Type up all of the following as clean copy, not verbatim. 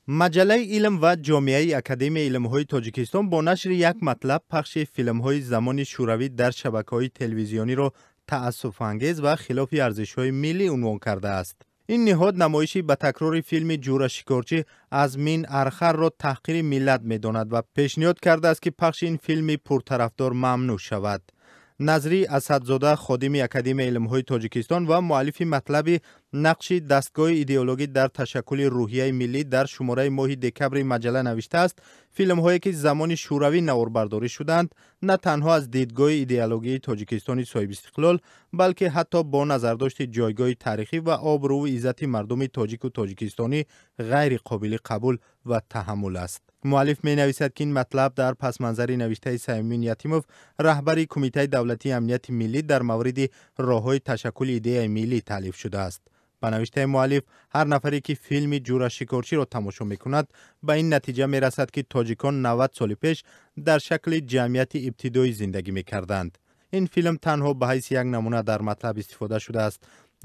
Маҷаллаи «Илм ва ҷомеаи» Академияи илмҳои Тоҷикистон бо нашри як матлаб пахши филмҳои замони шӯравӣ дар шабакаҳои телевизиониро таассуфангез ва хилофи арзишҳои миллӣ унвон кардааст. Ин ниҳод намоиши ба такрори филми «Ҷура шикорчӣ аз Мин Архарро» таҳқири миллат медонад ва пешниҳод кардааст, ки пахши ин филми пуртарафдор мамнӯъ шавад. Назрӣ Асадзода, ходими Академияи илмҳои Тоҷикистон ва муаллифи матлаби «Нақши дастгоҳи идеологӣ дар ташаккули рӯҳияи миллӣ» дар шумораи моҳи декабри маҷалла навиштааст: филмҳое, ки замони шӯравӣ наворбардорӣ шуданд, на танҳо аз дидгоҳи идеологии Тоҷикистони соҳибистиқлол, балки ҳатто бо назардошти ҷойгоҳи таърихӣ ва обрӯву иззати мардуми тоҷику тоҷикистонӣ ғайри қобили қабул ва таҳаммул аст. Муаллиф менависад, ки ин матлаб дар пасманзари навиштаи Саймумин Ятимов, раҳбари Кумитаи давлатии амнияти миллӣ, дар мавриди роҳҳои ташаккули идеяи миллӣ таълиф шудааст. Ба навиштаи муаллиф, ҳар нафаре, ки филми «Ҷура шикорчиро» тамошо мекунад, ба ин натиҷа мерасад, ки тоҷикон 90 соли пеш дар шакли ҷамъияти ибтидоӣ зиндагӣ мекарданд. Ин филм танҳо ба ҳайси як намуна дар матлаб истифода шудааст,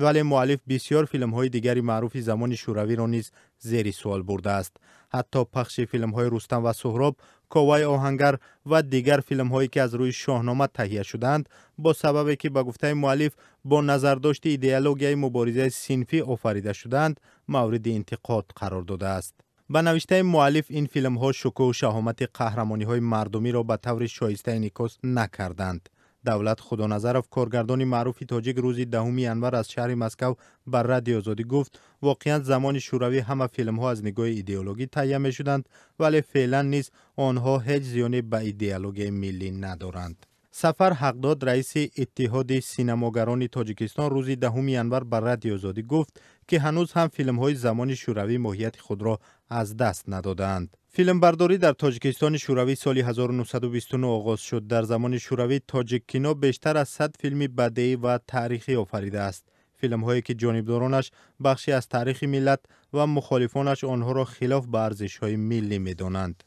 вале муаллиф бисёр филмҳои дигари маъруфи замони шӯравиро низ зери суол бурдааст. Ҳатто пахши филмҳои «Рустам ва Суҳроб», «Коваи оҳангар» ва дигар филмҳое, ки аз рӯи Шоҳнома таҳия шудаанд, бо сабабе ки ба гуфтаи муаллиф бо назардошти идеологияи муборизаи синфӣ офарида шудаанд, мавриди интиқод қарор додааст. Ба навиштаи муаллиф, ин филмҳо шукӯҳу шаҳомати қаҳрамониҳои мардумиро ба таври шоиста инъикос накарданд. Давлат Худоназаров, коргардони маъруфи тоҷик, рӯзи 10 январ аз шаҳри Москав ба Радиои Озодӣ гуфт: воқеан, замони шӯравӣ ҳама филмҳо аз нигоҳи идеологӣ таҳия мешуданд, вале феълан низ онҳо ҳеҷ зиёне ба идеологияи миллӣ надоранд. Сафар Ҳақдод, раиси Иттиҳоди синамогарони Тоҷикистон, рӯзи 10 январ ба Радиои Озодӣ гуфт, ки ҳанӯз ҳам филмҳои замони шӯравӣ моҳияти худро аз даст надодаанд. Филмбардорӣ дар Тоҷикистони шӯравӣ соли 1929 оғоз шуд. Дар замони шӯравӣ Тоҷиккино бештар аз 100 филми бадеӣ ва таърихӣ офаридааст, филмҳое, ки ҷонибдоронаш бахше аз таърихи миллат ва мухолифонаш онҳоро хилоф ба арзишҳои миллӣ медонанд.